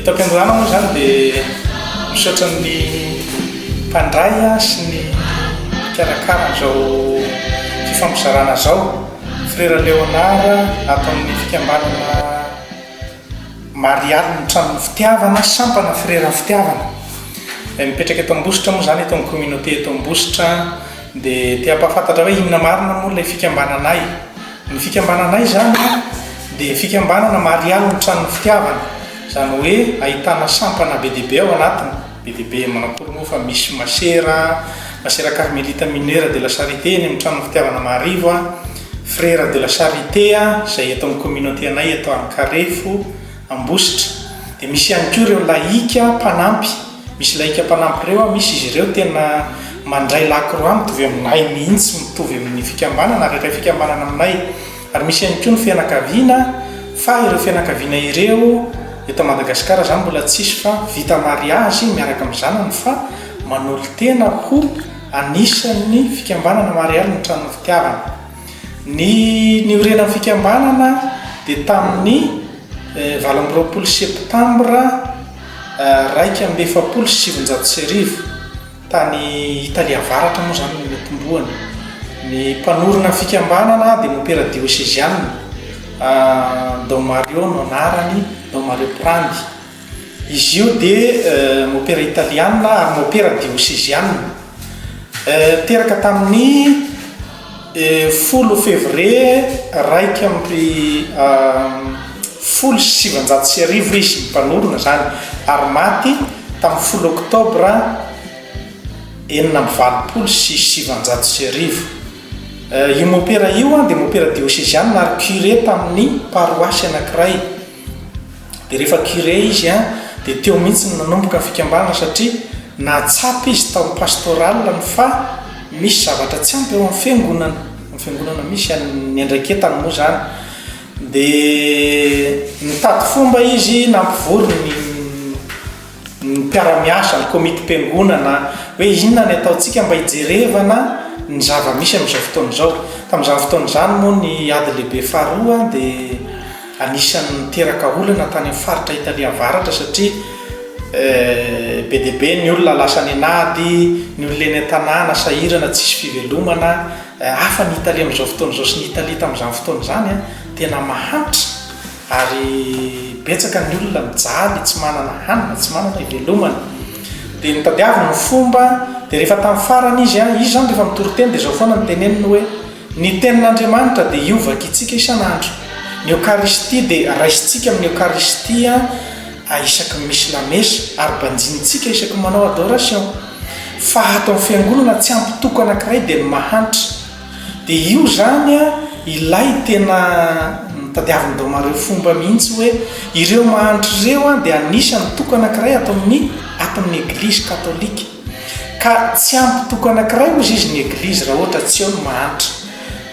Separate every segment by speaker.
Speaker 1: Eto am-piandohana moa izany dia misaotra ny mpandray sy ny mpikarakara an'izao fifampizarana izao. Frera Léonard ato amin'ny fikambanana Marialy ny Tranon'ny Fitiavana, sampana Frera Fitiavana. Mipetraka eto Ambositra moa izany, eto amin'ny communauté eto Ambositra. Dia te hampahafantatra hoe inona marina moa ilay fikambananay. Ny fikambananay izany dia fikambanana Marialy ny Tranon'ny Fitiavana. Izany hoe ahitana sampana be dia be ao anatiny. Be dia be manakory moa fa misy masera, masera Carmelita Minera de la Charité eny amin'ny Tranon'ny Fitiavana Maharivo, Frera de la Charité izay eto amin'ny communauté anay eto Ankarefo, Ambositra. Dia misy ihany koa ireo lahika mpanampy. Misy laika mpanampy ireo an, misy izy ireo tena mandray lakroa mitovy aminay mihitsy, mitovy amin'ny fikambanana ary iray fikambanana aminay. Ary misy ihany koa ny fianakaviana fa ireo fianakaviana ireo eto Madagasikara izany mbola tsisy fa vita mariazy miaraka amin'ny zanany fa manolo-tena ho anisan'ny fikambanana marialy ny tranon'ny fitiavana. Ny niorenan'ny fikambanana dia tamin'ny 28 septambra 1941, tany Italia Avaratra moa izany no nitomboany. Ny mpanorina ny fikambanana dia mopera diosezianina, Don Mario no anarany, Don Mario Prandi. Izy io dia mopera italianina ary mopera diosezianina. Teraka tamin'ny folo fevrier 1911 izy, ny mpanorina izany, ary maty tamin'ny folo oktobra 1986. Io mopera io dia mopera diosezianina ary curé tamin'ny paroasy anankiray. Dia rehefa curé izy an, dia teo mihitsy no nanomboka ny fikambanana satria nahatsapa izy tao amin'ny pastorale-ny fa misy zavatra tsy ampy ao amin'ny fiangonana, amin'ny fiangonana misy ny niandraiketany moa izany. Dia nitady fomba izy nampivory ny ny mpiara-miasa, ny komitim-piangonana, hoe inona ny ataontsika mba hijerevana ny zava-misy amin'izao fotoana izao. Tamin'izany fotoana izany moa ny ady lehibe faharoa dia anisan'ny niteraka olana tany amin'ny faritra Italia Avaratra satria be dia be ny olona lasa any an'ady, ny olona eny an-tanàna sahirana tsisy fivelomana. Hafa ny Italia amin'izao fotoana izao sy ny Italia tamin'izany fotoana izany, tena mahantra ary betsaka ny olona mijaly, tsy manana hanina, tsy manana hivelomana. Dia notadiaviny ny fomba, dia rehefa tamin'ny farany izy, izy izany rehefa mitory teny dia izao foana no teneniny hoe, Ny Tenin'Andriamanitra dia io vakintsika isan'andro. Ny Eokaristia dia raisintsika amin'ny Eokaristia isaky ny misy lamesa ary banjinintsika isaky ny manao adoration. Fa ato amin'ny Fiangonana tsy ampy toko anankiray dia ny mahantra. Dia io izany ilay tena notadiavin'i Don Mario fomba mihitsy hoe ireo mahantra ireo dia anisan'ny toko anankiray ato amin'ny ato amin'ny Eglizy Katolika. Ka tsy ampy toko anankiray hozy izy ny eglizy raha ohatra tsy eo ny mahantra.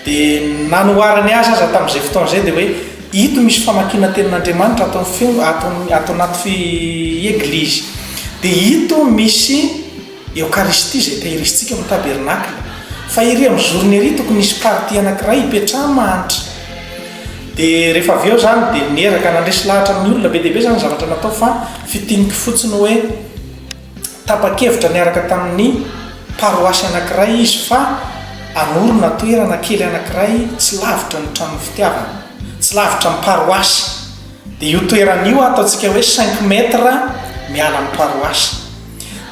Speaker 1: Dia nanoharany azy aza tamin'izay fotoana izay dia hoe ito misy famakiana tenin'Andriamanitra ato amin'ny feo ato amin'ny ato anaty fi eglizy. Dia ito misy eokaristia izay tehirizintsika ao amin'ny tabernakla. Fa ery amin'ny zorony ery tokony hisy partie anankiray hipetrahan'ny mahantra. Dia rehefa avy eo izany dia niezaka nandresy lahatra ny olona be dia be izany ny zavatra natao fa fintiniko fotsiny hoe Tapa-kevitra niaraka tamin'ny paroasy anankiray izy fa hanorina toerana kely anankiray tsy lavitra ny tranon'ny fitiavana, tsy lavitra ny paroasy. Dia io toerana io ataontsika hoe cinq mètres miala ny paroasy.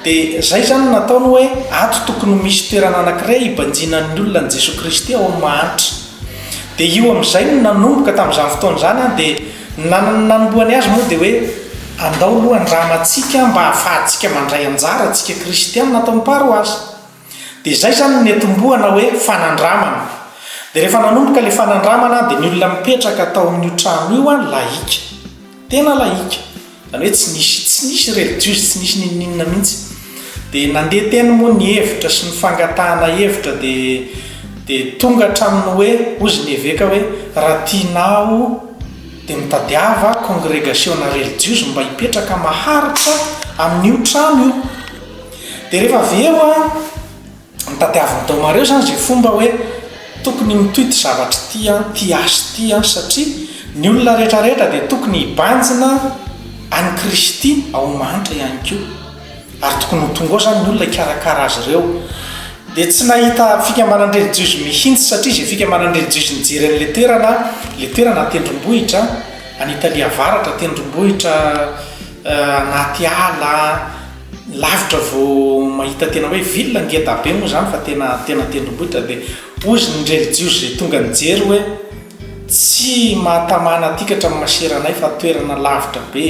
Speaker 1: Dia izay izany no nataony hoe ato tokony ho misy toerana anankiray hibanjinan'ny olona an'i Jesoa Kristy ao amin'ny mahantra. Dia io amin'izay no nanomboka tamin'izany fotoana izany an, dia ny nanombohany azy moa dia hoe andao aloha andramantsika mba hahafahantsika mandray anjara antsika kristianina ato amin'ny paroasy. Dia izay izany no niatombohana hoe fanandramana. Dia rehefa nanomboka ilay fanandramana dia ny olona mipetraka tao amin'io trano io an, lahika. Tena lahika. Izany hoe tsy nisy tsy nisy relijiozy, tsy nisy n'inon'inona mihitsy. Dia nandeha teny moa ny hevitra sy ny fangatahana hevitra dia dia tonga hatramin'ny hoe hozy ny eveka hoe raha tianao dia mitadiava kongregasiona relijiozy mba hipetraka maharitra amin'io trano io. Dia rehefa avy eo an, Notadiavin'i Dao Mario izany izay fomba hoe tokony mitohy ity zavatra ity an, ity asa ity an, satria ny olona rehetra rehetra dia tokony hibanjina. an'i Kristy ao amin'ny mahantra ihany koa. Ary tokony ho tonga ao izany ny olona hikarakara azy ireo. Dia tsy nahita fikambanan-drelijiozy mihitsy satria izay fikambanan-drelijiozy nijery an'ilay toerana, ilay toerana an-tendrombohitra, any Italia avaratra, tendrombohitra anaty ala, lavitra vao mahita tena hoe ville ngeda be moa izany fa tena tena tendrombohitra dia hozy ny relijiozy izay tonga nijery hoe tsy mahatamana aty ka hatramin'ny maseranay fa toerana lavitra be,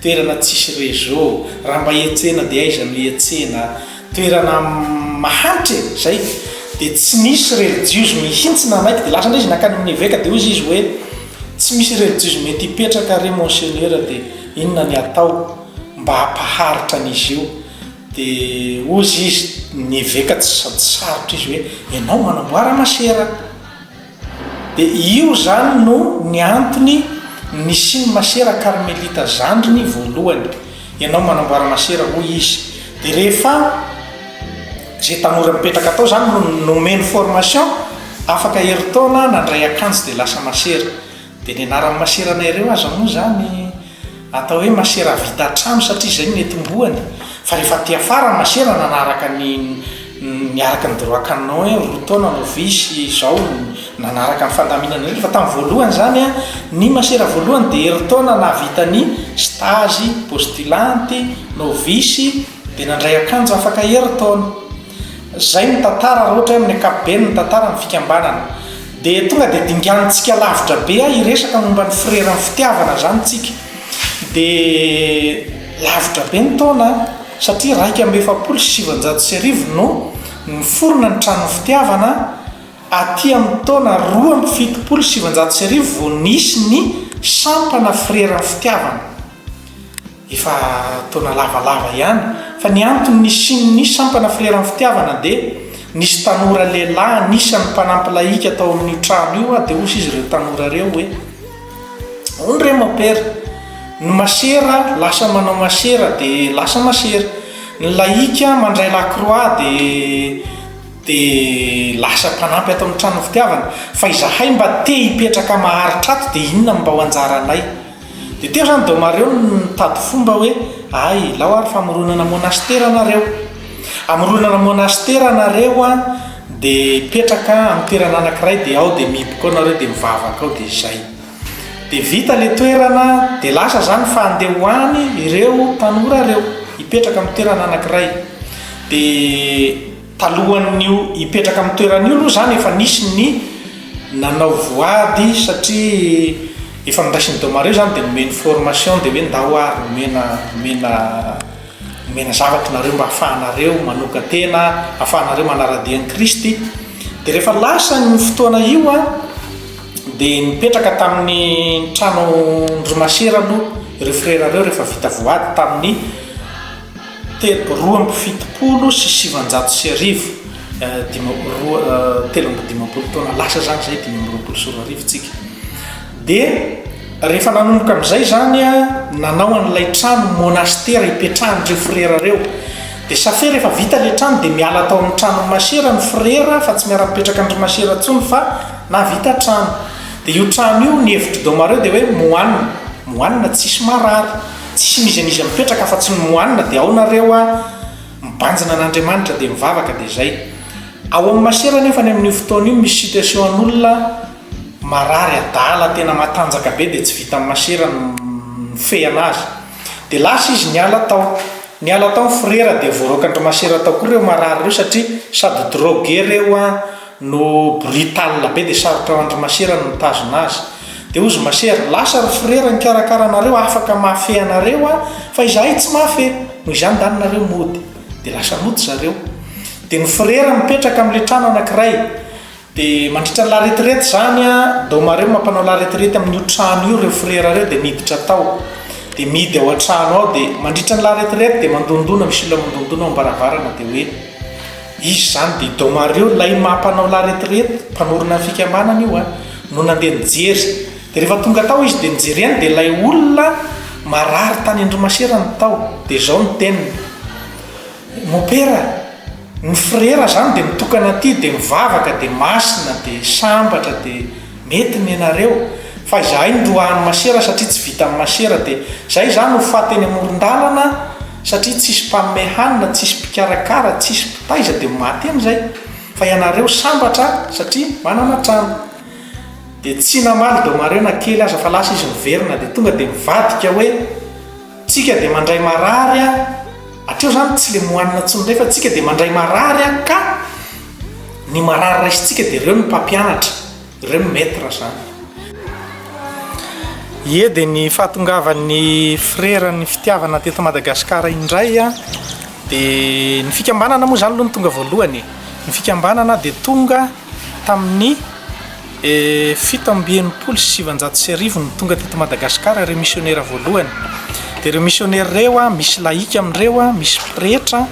Speaker 1: toerana tsisy réseau, raha mba hiantsena dia aiza no hiantsena, toerana mahantra e, zay, dia tsy nisy relijiozy mihitsy nanaiky dia lasa indray izy nankany amin'ny eveka dia hozy izy hoe tsy misy relijiozy mety hipetraka re monseigneur dia inona ny atao mba hampaharitra an'izy io dia hozy izy ny eveka tsy sady sarotra izy hoe ianao manamboara masera Dia io izany no ny antony nisian'ny masera karmelita zandriny voalohany. Ianao manamboara masera hoy izy. Dia rehefa izay tanora mipetraka tao izany no nomeny formation, afaka herintaona nandray akanjo dia lasa masera. Dia ny anaran'ny maseranay ireo aza moa izany atao hoe masera vita trano satria izay no netombohany. Fa rehefa aty afara masera nanaraka ny niaraka ny droit canon hoe roa taona novice izao nanaraka ny fandaminana rehetra fa tamin'ny voalohany izany an, ny masera voalohany dia herintaona nahavita ny stage, postulante, novice dia nandray akanjo afaka herintaona. Zay ny tantara raha ohatra hoe amin'ny ankapobeny ny tantara ny fikambanana. Dia tonga dia dinganintsika lavitra be aho hiresaka momba ny freran'ny fitiavana zany tsika. Dia lavitra be ny taona satria 1941 no niforona ny tranon'ny fitiavana, aty amin'ny taona 1972 vao nisy ny sampana freran'ny fitiavana. Efa taona lavalava ihany. Fa ny antony nisian'ny sampana Freran'ny Fitiavana dia nisy tanora lehilahy anisan'ny mpanampy lahika tao amin'io trano io dia hozy izy ireo tanora ireo hoe, Hono re Mompera, ny masera lasa manao masera dia lasa masera, ny lahika mandray lakroà dia dia lasa mpanampy ato amin'ny tranon'ny fitiavana, fa izahay mba te hipetraka maharitra ato dia inona no mba ho anjaranay? Dia teo izany Domario no nitady fomba hoe, ay, ilao ary famoronana monastera nareo. Amoronana monastera nareo an, dia hipetraka amin'ny toerana anankiray dia ao dia mihiboka ao nareo dia mivavaka ao dia izay. Dia vita ilay toerana dia lasa izany fa handeha ho any ireo tanora ireo, hipetraka amin'ny toerana anankiray. Dia. Talohan'io hipetraka amin'ny toerana io aloha izany efa nisy ny nanao voady satria efa noraisin'i Domario izany dia nomeny formation dia hoe ndao ary nomena nomena nomena zavatra nareo mba ahafahanareo manokan-tena, ahafahanareo manara-dia an'i Kristy. Dia rehefa lasa ny fotoana io an, dia nipetraka tamin'ny tranon-dry masera aloha ireo frera ireo rehefa vita voady tamin'ny Telo, 1972, dima, roa, 53 taona lasa izany izay, 2025 tsika. Dia rehefa nanomboka amin'izay izany nanao an'ilay trano monastera ipetrahan'ireo frera ireo. Dia ça fait rehefa vita ilay trano dia miala tao amin'ny tranon'ny masera ny frera fa tsy miara-mipetraka amin-dry masera intsony fa nahavita trano. Dia io trano io ny hevitr'i Domareo dia hoe moine, moine tsisy marary. Tsisy n'iza n'iza mipetraka afa-tsy ny moine dia ao nareo a mibanjina an'Andriamanitra dia mivavaka dia zay. Ao amin'ny masera anefa any amin'io fotoana io misy situation an'olona marary adala tena matanjaka be dia tsy vitan'ny masera ny mifehy anazy. Dia lasa izy niala tao. Niala tao ny frera dia voaroakan-dry masera tao koa ireo marary ireo satria sady drogué ireo a no brutal be dia sarotra ho an-dry masera ny mitazona azy. Dia hozy masera, lasa ry frera nikarakara anareo afaka mahafehy anareo aho fa izahay tsy mahafehy, noho izany ndany nareo mody. Dia lasa nody zareo. Dia ny frera mipetraka amin'ilay trano anankiray. Dia mandritra ny la retraite izany an, Domareo mampanao la retraite amin'io trano io ireo frera ireo dia miditra tao. Dia mihidy ao an-trano ao dia mandritra ny la retraite dia mandondona, misy olona mandondona ao am-baravarana dia hoe. Izy izany dia i Don Mario ilay maha mpanao la retraite, mpanorina ny fikambanana io an, no nandeha nijery. Dia rehefa tonga tao izy dia nijereny dia ilay olona marary tany Andrimasera no tao. Dia izao no teniny, Mopera, ny frera izany dia mitokana aty dia mivavaka dia masina dia sambatra dia mety ny anareo. Fa izahay noroahan'ny masera satria tsy vitan'ny masera dia izay izany ho faty eny amoron-dalana satria tsisy mpanome hanina, tsisy mpikarakara, tsisy mpitaiza dia ho maty eny izay. Fa ianareo sambatra satria manana trano. Dia tsy namaly Domareo na kely aza fa lasa izy niverina dia tonga dia nivadika hoe tsika dia mandray marary a, hatreo izany tsy le moanina intsony indray fa tsika dia mandray marary a ka ny marary raisintsika dia ireo no mpampianatra. Ireo no maître zany. Ie dia ny fahatongavan'ny freran'ny fitiavana teto Madagasikara indray a, dia ny fikambanana moa zany aloha no tonga voalohany e, ny fikambanana dia tonga tamin'ny 1967 no tonga teto Madagasikara ireo misionera voalohany, dia ireo misionera ireo a, misy laïka amin'ireo a, misy pretra,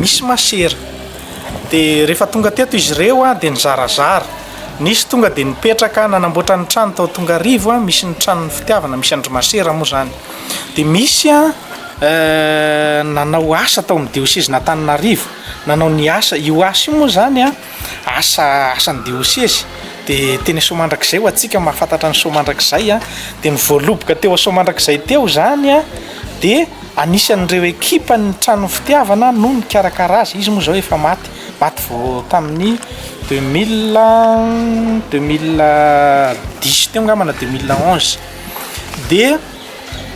Speaker 1: misy masera, dia rehefa tonga teto izy ireo a dia nizarazara. Nisy tonga dia nipetraka nanamboatra ny trano tao Tongarivo, misy ny tranon'ny fitiavana, misy an-dry masera moa izany. Dia misy nanao asa tao amin'ny diosezin'Antananarivo, nanao ny asa, io asa io moa izany asa asan'ny diosezy, dia teny Soamandrakizay ho antsika mahafantatra an'i Soamandrakizay, dia ny voaloboka teo Soamandrakizay teo izany dia anisan'ireo ekipan'ny tranon'ny fitiavana no nikarakara azy, izy moa izao efa maty. Maty vao tamin'ny 2000, 2010 teo angamba na 2011. Dia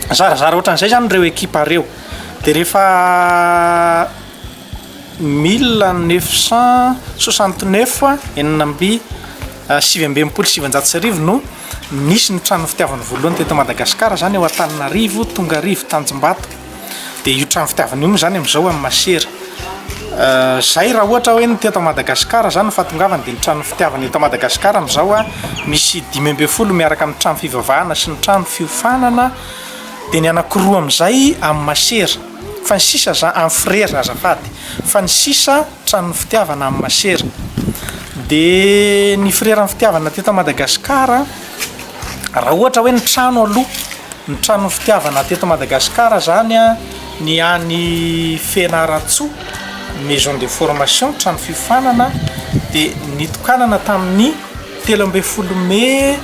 Speaker 1: zarazara ohatran'izay zany ireo ekipa ireo. Dia rehefa 1969, 1969 no nisy ny trano fitiavana voalohany teto Madagasikara zany eo Antananarivo, Tongarivo, Tanjombato. Dia io trano fitiavana io moa zany amin'izao amin'ny masera. Zay raha ohatra hoe ny teto Madagasikara zany ny fahatongavany dia ny trano fitiavana eto Madagasikara amin'izao a misy 15 miaraka amin'ny trano fivavahana sy ny trano fiofanana dia ny anankiroa amin'izay amin'ny masera fa ny sisa za amin'ny frera azafady fa ny sisa tranon'ny fitiavana amin'ny masera dia ny freran'ny fitiavana teto Madagasikara raha ohatra hoe ny trano aloha Ny tranon'ny fitiavana teto Madagasikara zany a, ny any Fianarantsoa, maison de formation, trano fiofanana, dia nitokanana tamin'ny 13 mey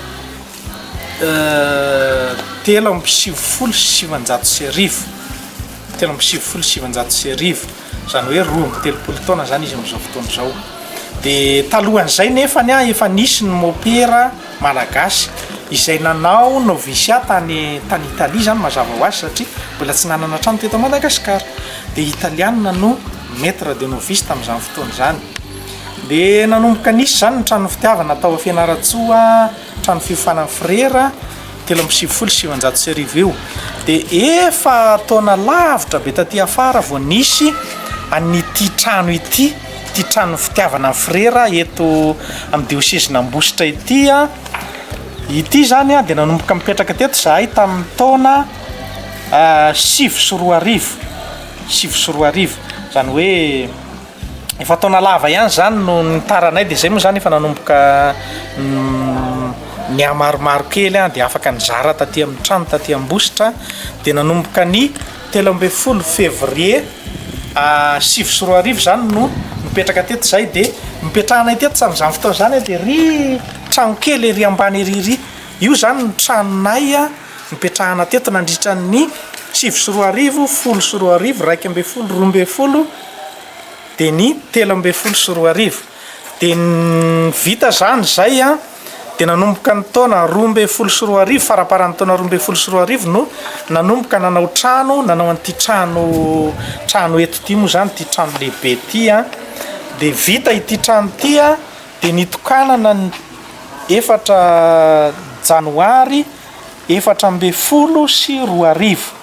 Speaker 1: 1993, 1993, izany hoe 32 taona zany izy amin'izao fotoana izao. Dia talohan'izay nefany a, efa nisy ny mopera Malagasy izay nanao noviciat tany tany Italie izany mazava ho azy satria mbola tsy nanana trano teto Madagasikara. Dia Italianina no maître de novice tamin'izany fotoana izany. Dia nanomboka nisy izany ny tranon'ny fitiavana tao Fianarantsoa, trano fiofanan'ny frera, 1993 io. Dia efa taona lavitra be taty afara vao nisy an'ity trano ity. Ity tranon'ny fitiavana ny frera eto amin'ny diosezin'Ambositra ity a, ity izany a dia nanomboka nipetraka teto izahay tamin'ny taona 2009, 2009, izany hoe efa taona lava ihany izany no nitaranay dia izay moa izany efa nanomboka nihamaromaro kely a dia afaka nizara taty amin'ny trano taty Ambositra dia nanomboka ny 13 février 2009 izany no nipetraka teto izahay dia nipetrahanay teto tamin'izany fotoana izany dia ery trano kely ery ambany ery ery, io izany ny tranonay nipetrahana teto nandritra ny 2009, 2010, 11, 12 dia ny 2013. Dia vita izany izay an, dia nanomboka ny taona 2012, faramparan'ny taona 2012 no nanomboka nanao trano, nanao an'ity trano, trano eto ity moa izany, ity trano lehibe ity an, dia vita ity trano ity an, dia nitokanana ny efatra janoary 2014.